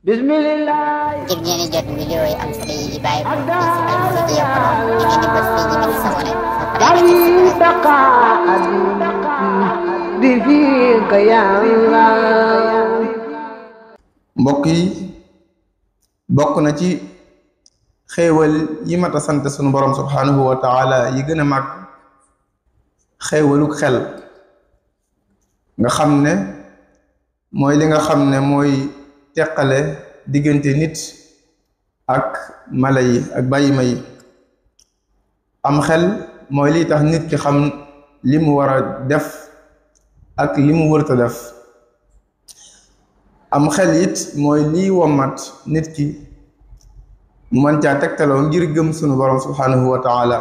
Bismillah. ngir ngeen di jot vidéo yi am solo yi di bàyyi ko fii ci Al-Mouridiyyah Pro da ngeen di bës fii ci biir sabone mbokk yi bokk na ci xéewal yi mat a sant sunu borom subhanahu wa taala yi gën a mag xéewaluk xel nga xam ne mooy li nga xam ne mooy teqale diggante nit ak mala yi ak bàyyima yi. am xel mooy liy tax nit ki xam li mu war a def ak li mu wërta def. am xel it mooy liy wommat nit ki mu mën caa tegtaloo ngir gëm sunu borom subhanahu wa taala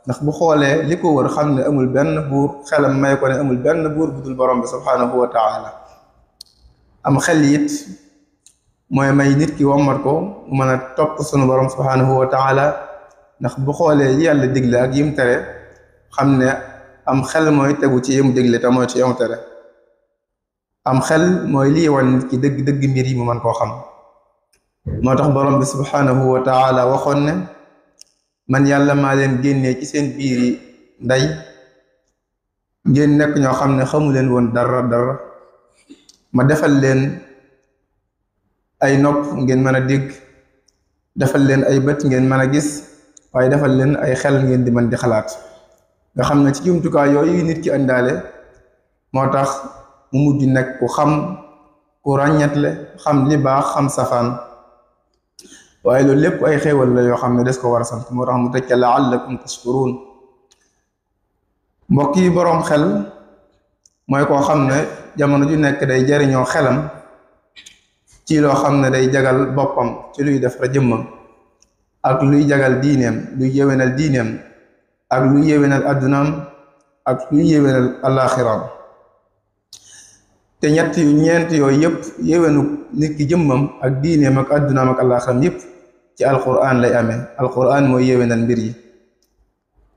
ndax bu xoolee li ko wër xam ne amul benn buur xelam may ko ne amul benn buur bu dul borom bi subhanahu wa taala. am xel it mooy may nit ki wommat ko mu mën a topp sunu borom subhanahu wa taala ndax bu xoolee yi yàlla digle ak yim tere xam ne am xel mooy tegu ci yim digle te mooy ci yim tere. am xel mooy lii wan nit ki dëgg dëgg mbir yi mu mën koo xam. moo tax borom bi subhanahu wa taala waxoon ne man yàlla maa leen génnee ci seen biir yi ndey ngeen nekk ñoo xam ne xamu leen woon dara ma defal leen ay nopp ngeen mën a dégg, defal leen ay bët ngeen mën a gis, waaye defal leen ay xel ngeen di mën di xalaat. nga xam ne ci jumtukaay yooyu nit ki àndaale moo tax mu mujj nekk ku xam, ku ràññetle, xam li baax, xam safaan. waaye loolu lépp ay xéewal la yoo xam ne des ko war a sant. moo tax mu tëj la'allakum tashkurun. mbokk yi, boroom xel mooy koo xam ne jamono ju nekk day jariñoo xelam ci loo xam ne day jagal boppam ci luy def ra jëmmam ak luy jagal diineem, luy yéwénal diineem ak luy yéwénal addunaam ak luy yéwénal alaxiraam. te ñeent yooyu yëpp yéwénu nit ki jëmmam ak diineem ak addunaam ak alaxiraam yëpp ci alquran lay amee. alquran mooy yéwénal mbir yi.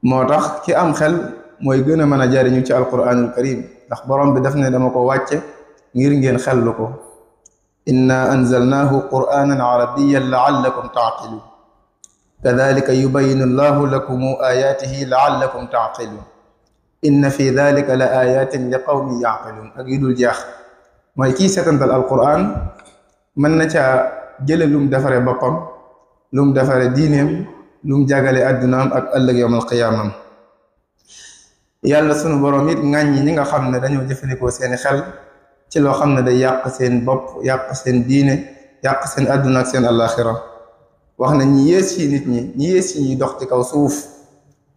moo tax ki am xel mooy gën a mën a jariñu ci alquranul karim ndax borom bi daf ne dama ko wàcce ngir ngeen xellu ko. inna anzalnahu quranan arabiyyan la'allakum ta'qilun kadhalika yubayyinu allahu lakum ayatihi la'allakum ta'qilun inna fi dhalika la ayatin li qawmin ya'qilun ak yu dul jeex. mooy kii setantal alquran mën na caa jële lum defare boppam, lum defare diineem, lum jagale addunaam ak ëllëg yawmal qiyaamam. yàlla sunu borom it ŋàññi ñi nga xam ne dañoo jëfandikoo seeni xel ci loo xam ne day yàq seen bopp, yàq seen diine, yàq seen adduna ak seen alaxira. wax na ñi yées ci nit ñi yées ci ñuy dox ci kaw suuf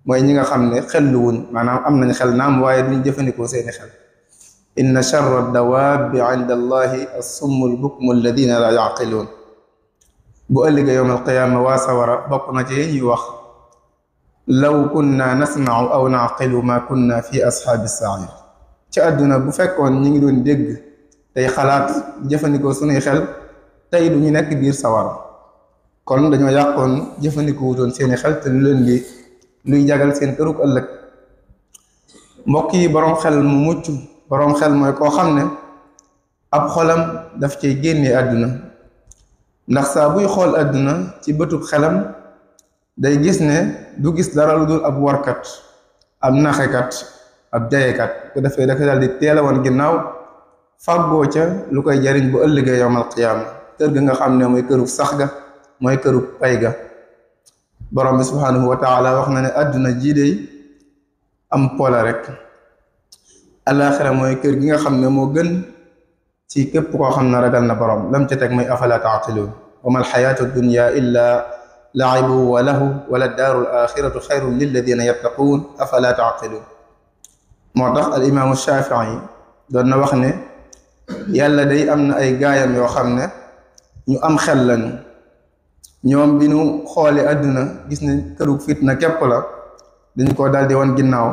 mooy ñi nga xam ne xelluwuñ, maanaam am nañ xel naam waaye duñ jëfandikoo seeni xel. inna charra dawaabi inda allahi assummu albukmu alladina la yaqiluun. bu ëllëgee yowm alqiyaama waa sawara bokk na ci ñuy wax law kunna nasma'u aw naqilu ma kunna fi ashaabi sair. ci àdduna bu fekkoon ñi ngi doon dégg tey xalaat jëfandikoo sunuy xel tey du ñu nekk biir sawara. kon dañoo yàqoon jëfandikoo wutoon seeni xel te lu leen di luy jagal seen kërug ëllëg. mbokk yi, boroom xel mu mucc, boroom xel mooy koo xam ne ab xolam daf cay génnee àdduna ndax saa buy xool àdduna ci bëtub xelam day gis ne du gis dara lu dul ab warkat, ab naxekat, ab jayekat. ko defee dafa daal di teel a woon ginnaaw fàggoo ca lu koy jariñ bu ëllëgee yawmal qiyaama. kër ga nga xam ne mooy këru sax ga, mooy këru pay ga. borom bi subhanahu wa taala wax na ne àdduna jii dey am pola rek. alaxira mooy kër gi nga xam ne moo gën ci képp koo xam ne ragal na borom. lam ca teg mooy afala taaqiluun wa mal xayaatu dunya illa laibu wa lahu wala daaru al axiratu xayrun lilladina yattaquun afala taaqiluun. moo tax al imaamu Shafii doon na wax ne yàlla day am na ay gaayam yoo xam ne ñu am xel lañu. ñoom bi ñu xoolee àdduna gis ne këru fitna képp la dañ ko daal di wan ginnaaw.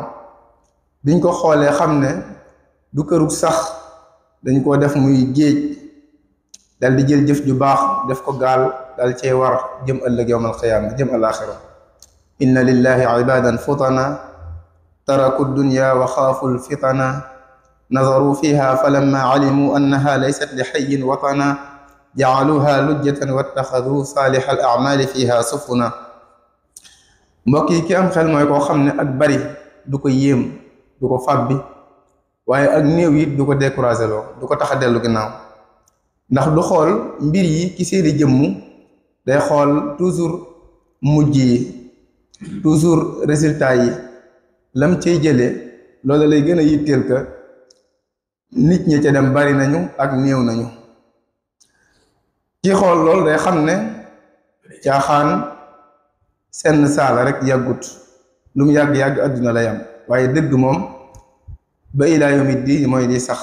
biñ ko xoolee xam ne du këru sax dañ ko def muy géej dal di jël jëf ju baax def ko gaal dal cee war jëm ëllëg yawmal qiyaama, jëm alaxira. inna lillahi ibadan futana taraku dunya wa xaafu lfitana nazaru fiha falamma alimu annaha laysat li xayin watana jaaluha lujjatan wattaxadu saalix al amali fiha sufuna. mbokk yi ki am xel mooy koo xam ne ak bari du ko yéem du ko fàbbi, waaye ak néew yi du ko découragé loo, du ko tax a dellu ginnaaw, ndax du xool mbir yi ci seeni jëmm, day xool toujours mujj yi, toujours résultat yi, lam cay jëlee loolu lay gën a yitteel ka nit ñi ca dem bari nañu ak néew nañu. ci xool loolu day xam ne caaxaan senn saala rek yàggut, lu mu yàgg-yàgg àdduna la yam, waaye dëgg moom ba ilaa yawmi diin mooy di sax.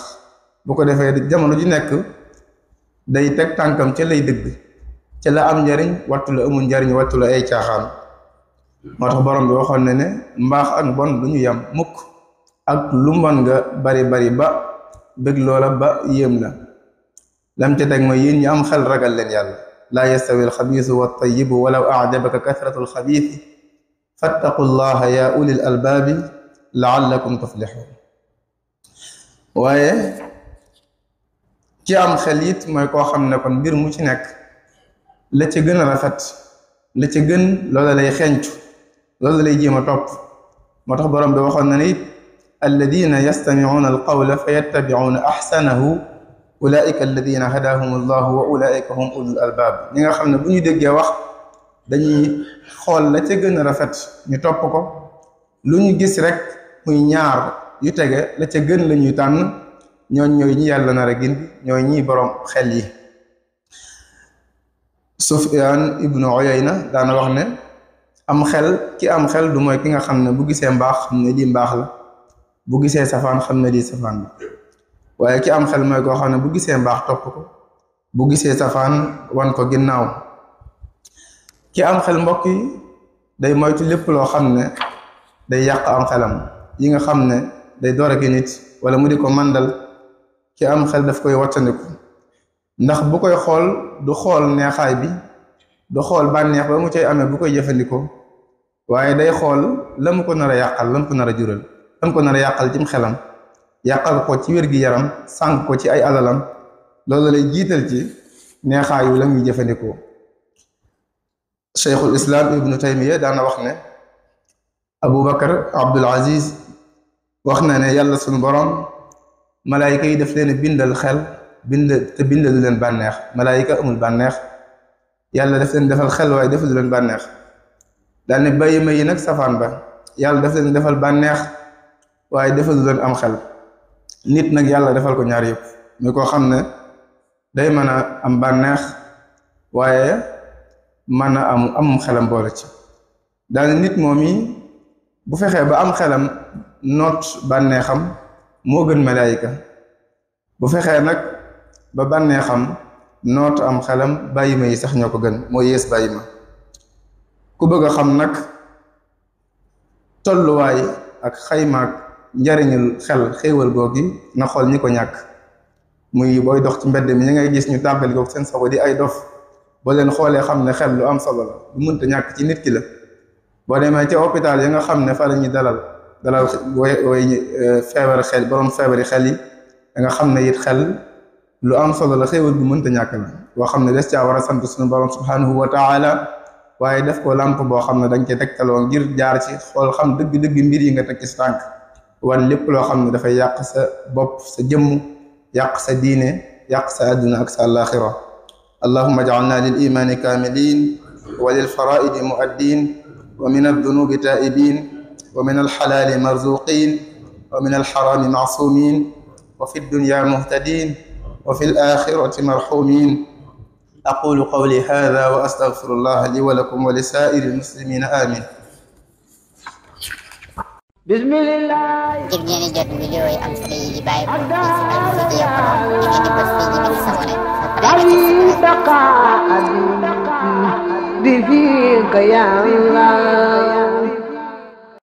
bu ko defee jamono ju nekk day teg tànkam ca lay dëgg, ca la am njariñ, wattu la amul njariñ, wattu la ay caaxaan. moo tax borom bi waxoon ne ne mbaax ak bon du ñu yam mukk, ak lu mbon nga bari bari ba bëgg loola ba yéem la. lam ca teg mooy yéen ñi am xel ragal leen yàlla. laa yastawi alxabiisu wa tayibu walaw ajabaka kasratu alxabiisi fattaqu llaha ya ulil albaabi laallakum tuflixuun. waaye ci am xel it mooy koo xam ne kon mbir mu ci nekk la ca gën a rafet, la ca gën loola lay xencu, loola lay jéem a topp. moo tax borom bi waxoon na ne it alladina yastamicuuna alqawla fa yattabicuuna axsanahu ulaika alladina hadahum allahu wa ulaika hum ulul albaab. ñi nga xam ne bu ñu déggee wax dañuy xool la ca gën a rafet ñu topp ko, lu ñu gis rek muy ñaar yu tege la ca gën la ñuy tànn. ñooñ ñooy ñi yàlla nar a gindi, ñooy ñi borom xel yi. Sufyaan ibnu Uyayna daana wax ne am xel, ki am xel du mooy ki nga xam ne bu gisee mbaax xam ne lii mbaax la, bu gisee safaan xam ne lii safaan la. waaye ki am xel mooy koo xam ne bu gisee mbaax topp ko, bu gisee safaan wan ko ginnaaw. ki am xel mbokk yi day moytu lépp loo xam ne day yàq am xelam, yi nga xam ne day door ak nit wala mu di ko màndal. ki am xel daf koy wattandiku, ndax bu koy xool du xool neexaay bi, du xool bànneex ba mu cay amee bu koy jëfandikoo, waaye day xool la mu ko nar a yàqal, la mu ko nar a jural, la mu ko nar a yàqal cim xelam, yàqal ko ci wér-gi-yaram, sànq ko ci ay alalam. loolu lay jiital ci neexaayu la muy jëfandikoo. cheikhul islam ibnu taymiya daana wax ne abu bakar abdul aziz wax na ne yàlla sunu borom malaayika yi daf leen bindal xel, te bindalu leen bànneex. malaayika amul bànneex, yàlla daf leen defal xel waaye defalu leen bànneex. daal ne bàyyi ma yi nag safaan ba, yàlla daf leen defal bànneex waaye defalu leen am xel. nit nag yàlla defal ko ñaar yëpp, muy koo xam ne day mën a am bànneex waaye mën a am xelam boole ci. daal nit moom yi bu fexee ba am xelam noot bànneexam moo gën malaayika, bu fexee nag ba bànneexam noot am xelam bàyyi ma yi sax ñoo ko gën, moo yées bàyyi ma. ku bëgg a xam nag tolluwaay ak xaymaak njariñul xel xéewal googi na xool ñi ko ñàkk. muy booy dox ci mbedd mi ñi ngay gis ñu tàmbali ko seen sago di ay dof, boo leen xoolee xam ne xel lu am solo la, lu mënta ñàkk ci nit ki la. boo demee ci hôpital yi nga xam ne fa la ñuy dalal way feebar xel, borom feebari xel yi, da nga xam ne it xel lu am solo la, xéewal bu mënta ñàkk la, boo xam ne des caa war a sant suñu borom subhanahu wa taala. waaye def ko làmp boo xam ne dañ cee tegtaloo ngir jaar ci xool xam dëgg-dëgg mbir yi nga teg ci sa tànk, wan lépp loo xam ne dafay yàq sa bopp, sa jëmm, yàq sa diine, yàq sa àdduna ak sa àllaaxira. allahumma ja'alna lil imaani kaamiliin wa lil faraa'idi mu'addiin wa min ad-dunuubi taa'ibiin wa min al-halaali marzuuqiin wa min al-haraami ma'suumiin wa fi ad-dunyaa muhtadiin wa fi al-aaxirati marhuumiin. aqulu qawli haadaa wa astaghfirullaha li wa lakum wa li saa'iri al-muslimiina amiin. bismillah. ngir ngeen di jot vidéo yi am solo yi di bàyyi ko ci Al-Mouridiyyah Pro, ngeen di bës fii di bind sabone di fiika ya Allah.